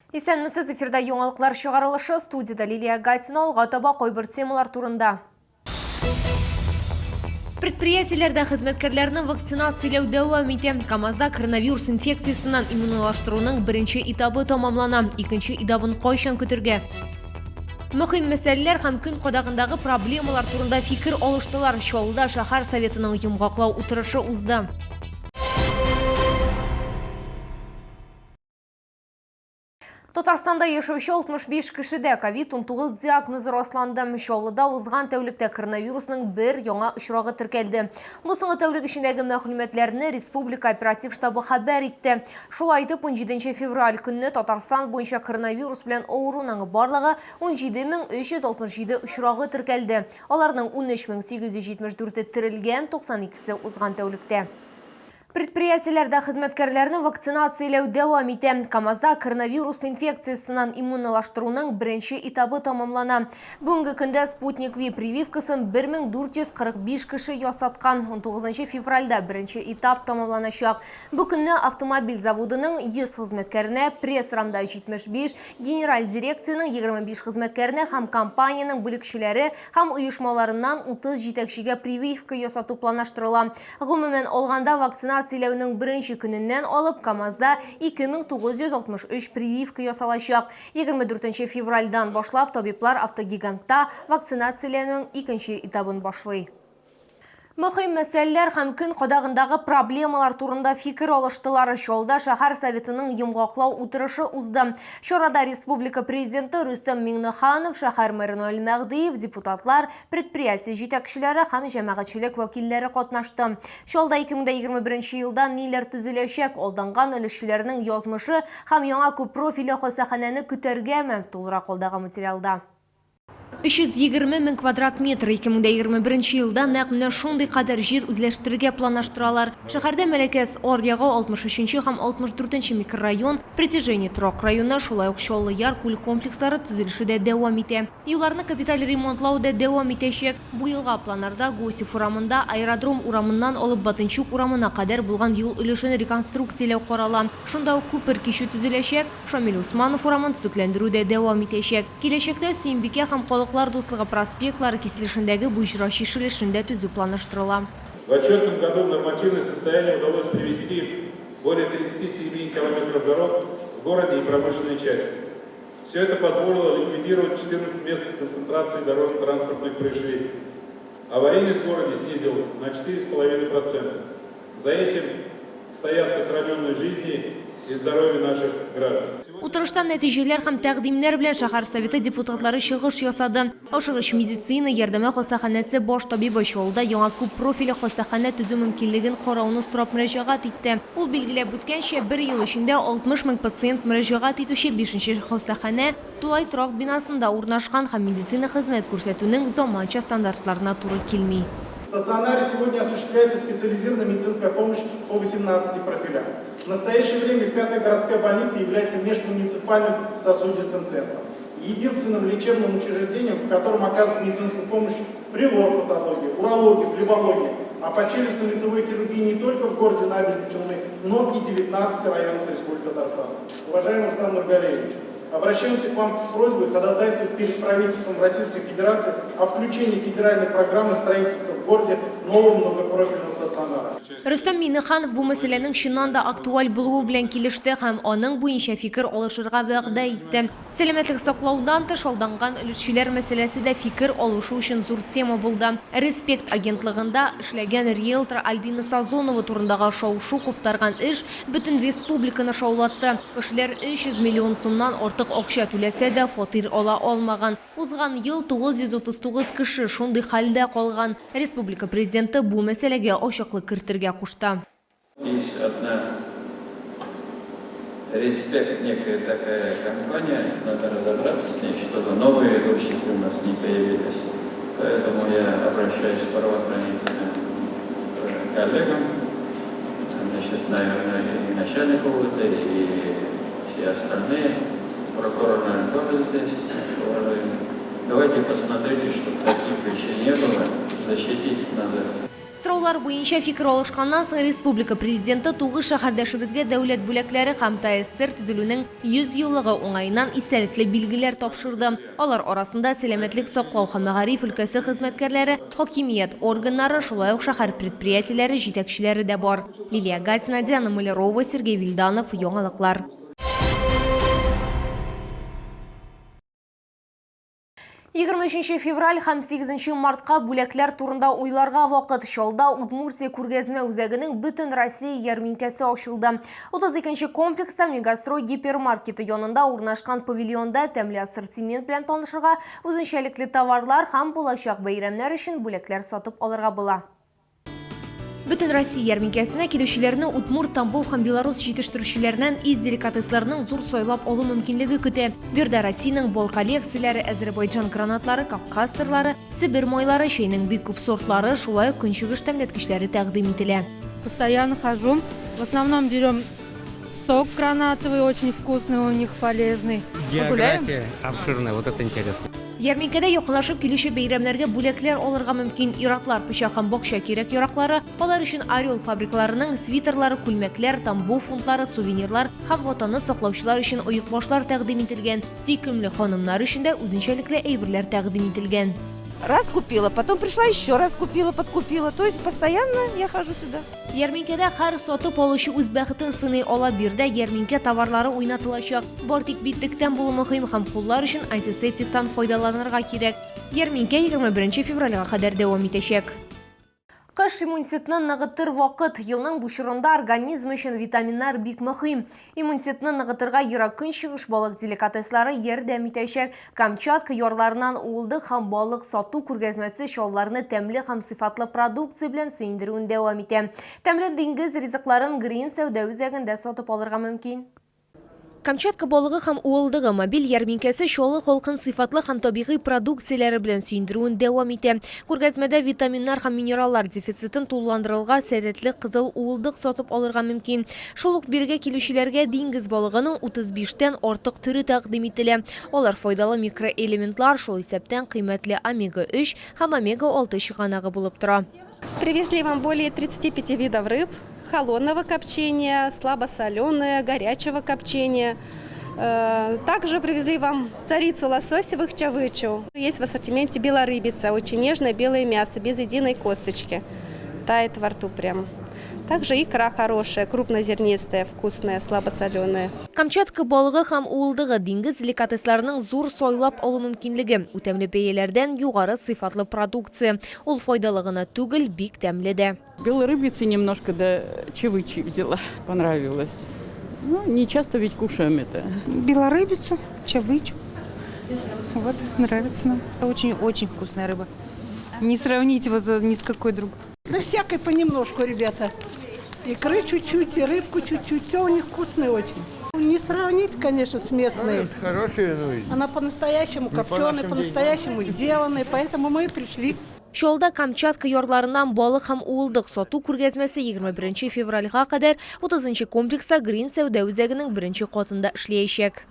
Исәнмесез, эфирда яңалыклар чыгарылышы, студиядә Лилия Гатина, алга таба кайбер темалар турында. Предприятиеләрдә хезмәткәрләрне вакцинацияләү дәвам итә. КАМАЗда коронавирус инфекциясеннән иммунлаштыруның беренче этабы тәмамлана. Икенче этабын кайчан көтергә? Мөһим мәсьәләләр һәм көн кадагындагы проблемалар турында фикер алыштылар. Чаллыда шәһәр советының йомгаклау утырышы узды. Татарстанда яшәүче 65 кешедә ковид-19 диагнозы расланды. Чаллыда узган тәүлектә коронавирусның бер яңа очрагы теркәлде. Бу соңгы тәүлек эчендәге мәгълүматларны республика оператив штабы хәбәр итте. Шулай итеп, 17 февраль көнне Татарстан буенча коронавирус белән авыруның барлыгы 17367 очрагы теркәлде. Аларның 13874-е терелгән, 92-се узган тәүлектә. Предприятиеләрдә хезмәткәрләрне вакцинацияләү дәвам итә. КАМАЗда коронавирус инфекциясеннән иммунлаштыруның беренче этабы тәмамлана. Бүгенге көндә Спутник Ви прививкасын 1445 кеше ясаткан. 19 февральдә беренче этап тәмамланачак. Бу көнне автомобиль заводының 100 хезмәткәренә, Пресс-рамда 75, генераль дирекциянең 25 хезмәткәренә һәм компаниянең бүлекчәләре һәм оешмаларыннан 30 җитәкчегә прививка ясату планлаштырыла. Гомумән алганда, вакцинацияләүнең беренче көненнән алып КАМАЗда 2963 прививка ясалачак. 24 февральдан башлап табиблар автогигантта вакцинацияләүнең икенче этабын башлый. Мөһим мәсьәләләр һәм көн кадагындагы проблемалар турында фикер алыштылар. Чаллыда шәһәр советының йомгаклау утырышы узды. Чарада республика Президенты Рөстәм Миңнеханов, шәһәр мэры Наил Мәһдиев, депутатлар, Предприятие җитәкчеләре һәм җәмәгатьчелек вәкилләре катнашты. Чаллыда 2021 елда ниләр төзеләчәк, алданган өлешчеләрнең язмышы һәм яңа күппрофильле хастаханәне көтәргәме? Тулырак алдагы материалда. 320 мең квадрат метр, 2021 елда нәкъ менә шундый кадәр җир үзләштерергә планлаштыралар. Шәһәрдә Мәләкәс аръягы, 63 нче һәм 64 нче микрорайон, Притяжение торак районы, шулай ук Чаллы Яр күл комплекслары төзелеше дә дәвам итә. Юлларны капиталь ремонтлау да дәвам итәчәк. Бу елга планнарда Гусев урамында Аэродром урамыннан алып Батынчук урамына кадәр булган юл өлешен реконструкцияләү карала. Шунда ук күпер кичү төзеләчәк, Шамил Усманов урамын төзекләндерү дә дәвам итәчәк. Киләчәктә Сөембикә һәм Халыклар дуслыгы проспектлары киселешендәге боҗра чишелешен дә төзү планлаштырыла. В отчетном году в нормативное состояние удалось привести более 37 километров дорог в городе и промышленной части. Все это позволило ликвидировать 14 мест концентрации дорожно-транспортных происшествий. Аварийность в городе снизилась на 4,5%. За этим стоят сохраненные жизни и здоровье наших граждан. Утырышта нәтиҗәләр һәм тәкъдимнәр белән шәһәр Советы депутатлары чыгыш ясады. Ашыгыч медицина ярдәме хастаханәсе баш табибы Чаллыда яңа күппрофильле хастаханә төзү мөмкинлеген карауны сорап мөрәҗәгать итте. Ул билгеләп үткәнчә, бер ел эчендә 60 мең пациент мөрәҗәгать итүче бишенче хастаханә тулай торак бинасында урнашкан һәм медицина хезмәт күрсәтүнең заманча стандартларына туры килми. В стационаре сегодня осуществляется специализированная медицинская помощь по 18 профилям. В настоящее время пятая городская больница является межмуниципальным сосудистым центром. Единственным лечебным учреждением, в котором оказывают медицинскую помощь при лор-патологии, урологии, флебологии, а по челюстно-лицевой хирургии не только в городе Набережные Челны, но и 19 районах Республики Татарстан. Уважаемый Рустам Нургалиевич, обращаемся к вам с просьбой ходатайствовать перед правительством Российской Федерации о включении федеральной программы строительства в городе нового многопрофильного стационара. Рөстәм Миңнеханов бу мәсьәләнең чыннан да актуаль булуы белән килеште һәм аның буенча фикер алышырга вәгъдә итте. Сәламәтлек саклаудан тыш, алданган өлешчеләр мәсьәләсе дә фикер алышу өчен зур тема булды. Респект агентлыгында эшләгән риэлтор Альбина Сазонова турындагы шау-шу куптарган эш бөтен республиканы шаулатты. Кешеләр 300 миллион сумнан артык акча түләсә дә, фатир ала алмаган. Узган ел 939 кеше шундый хәлдә калган. Республика Президенты бу мәсьәләгә ачыклык кертергә кушты. Есть одна респект некая такая компания, надо разобраться с ней, чтобы новые грузчики у нас не появились. Поэтому я обращаюсь к правоохранительным коллегам, значит, наверное, и начальник УВД, и все остальные. Прокурор, наверное, тоже здесь, наш уважаемый. Давайте посмотрите, чтобы таких вещей не было. Защитить надо. Сораулар буенча фикер алышканнан соң республика Президенты тугыз шәһәрдәшебезгә дәүләт бүләкләре һәм ТАССР төзелүнең 100 еллыгы уңаеннан истәлекле билгеләр тапшырды. Алар арасында сәламәтлек саклау һәм мәгариф өлкәсе хезмәткәрләре, хакимият органнары, шулай ук шәһәр предприятиеләре җитәкчеләре дә бар. Лилия Гатина, Диана Малярова, Сергей Вильданов, Яңалыклар. 23 февраль һәм 8 мартка бүләкләр турында уйларга вакыт. Чалда Удмуртия күргәзмә үзәгенең бөтен Россия ярминкәсе ачылды. 32 комплекста Мегастрой гипермаркеты янында урнашкан павильонда тәмле ассортимент белән танышырга, үзенчәлекле товарлар һәм булачак бәйрәмнәр өчен бүләкләр сатып алырга була. Бөтен Россия ярминкәсенә килүчеләрне удмурт, Тамбов һәм Беларус җитештерүчеләреннән ит деликатесларының зур сайлап алу мөмкинлеге көтә. Биредә Россиянең бал коллекцияләре, Әзербайҗан гранатлары, Кавказ сырлары, Себер майлары, чәйнең бик күп сортлары, шулай ук көнчыгыш тәмләткечләре тәкъдим ителә. Постоянно хожу. В основном берем сок гранатовый, очень вкусный у них, полезный. География обширная, вот это интересно. Ярминкәдә якынлашып килүче бәйрәмнәргә бүләкләр алырга мөмкин. Ир-атлар пычак һәм бакча кирәк-яраклары, алар өчен Орел фабрикаларының свитерлары, күлмәкләр, Тамбов фунтлары, сувенирлар һәм Ватанны саклаучылар өчен оекбашлар тәкъдим ителгән. Сөйкемле ханымнар өчен дә үзенчәлекле әйберләр тәкъдим ителгән. Раз купила, потом пришла еще раз купила, подкупила. То есть постоянно я хожу сюда. Ярминкәдә һәр сатып алучы үз бәхетен сыный ала. Биредә ярминкә товарлары уйнатылачак. Бар тик битлектән булу мөһим һәм куллар өчен антисептиктан файдаланырга кирәк. Ярминкә 21 февральгә кадәр дәвам итәчәк. Кыш иммунитетны ныгытыр вакыт. Елның бу чорында организм өчен витаминнар бик мөһим. Иммунитетны ныгытырга Ерак Көнчыгыш балык деликатеслары ярдәм итәчәк. Камчатка ярларыннан уылдык һәм балык сату күргәзмәсе чалларны тәмле һәм сыйфатлы продукция белән сөендерүен дәвам итә. Тәмле диңгез ризыкларын Грин сәүдә үзәгендә сатып алырга мөмкин. Камчатка балыгы һәм уылдыгы мобиль ярминкәсе Чаллы халкын сыйфатлы һәм табигый продукцияләре белән сөендерүен дәвам итә. Күргәзмәдә витаминнар һәм минераллар дефицитын тулыландырылга сәләтле кызыл уылдык сатып алырга мөмкин. Шул ук бирегә килүчеләргә диңгез балыгының 35 тән артык төре тәкъдим ителә. Алар файдалы микроэлементлар, шул исәптән кыйммәтле омега-3 һәм омега-6 чыганагы булып тора. Привезли вам более 35 видов рыб, холодного копчения, слабосоленое, горячего копчения. Также привезли вам царицу лососевых чавычу. Есть в ассортименте белорыбица, очень нежное белое мясо, без единой косточки. Тает во рту прям. Также икра хорошая, крупнозернистая, вкусная, слабосоленая. Камчатка балыгы һәм уылдыгы диңгез деликатесларының зур сайлап алу мөмкинлеге, үтәмле бәяләрдән югары сыйфатлы продукция. Ул файдалы гына түгел, бик тәмле дә. Белорыбицы немножко да чавычи взяла, понравилось. Ну, не часто ведь кушаем это. Белорыбицу, чавычу. Вот, нравится нам. Очень-очень вкусная рыба. Не сравнить его ни с какой другой. Да всякой понемножку, ребята. Икры чуть-чуть, и рыбку чуть-чуть. Все у них вкусное очень. Не сравнить, конечно, с местной. Хорошая, ну, Она по-настоящему копченая, по-настоящему сделанная, поэтому мы и пришли. Чаллыда Камчатка ярларыннан балык һәм уылдык сату күргәзмәсе 21 февральгә кадәр 30 комплекста Грин сәүдә үзәгенең беренче катында эшләячәк.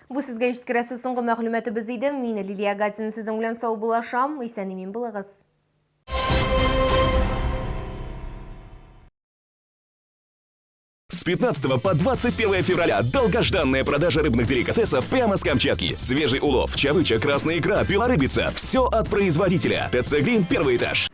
Бу сезгә җиткерәсе соңгы мәгълүматыбыз иде. Мин Лилия Гатина сезнең белән саубуллашам. Исән-имин булыгыз. С 15 по 21 февраля долгожданная продажа рыбных деликатесов прямо с Камчатки. Свежий улов, чавыча, красная икра, белорыбица. Все от производителя. ТЦ Грин, первый этаж.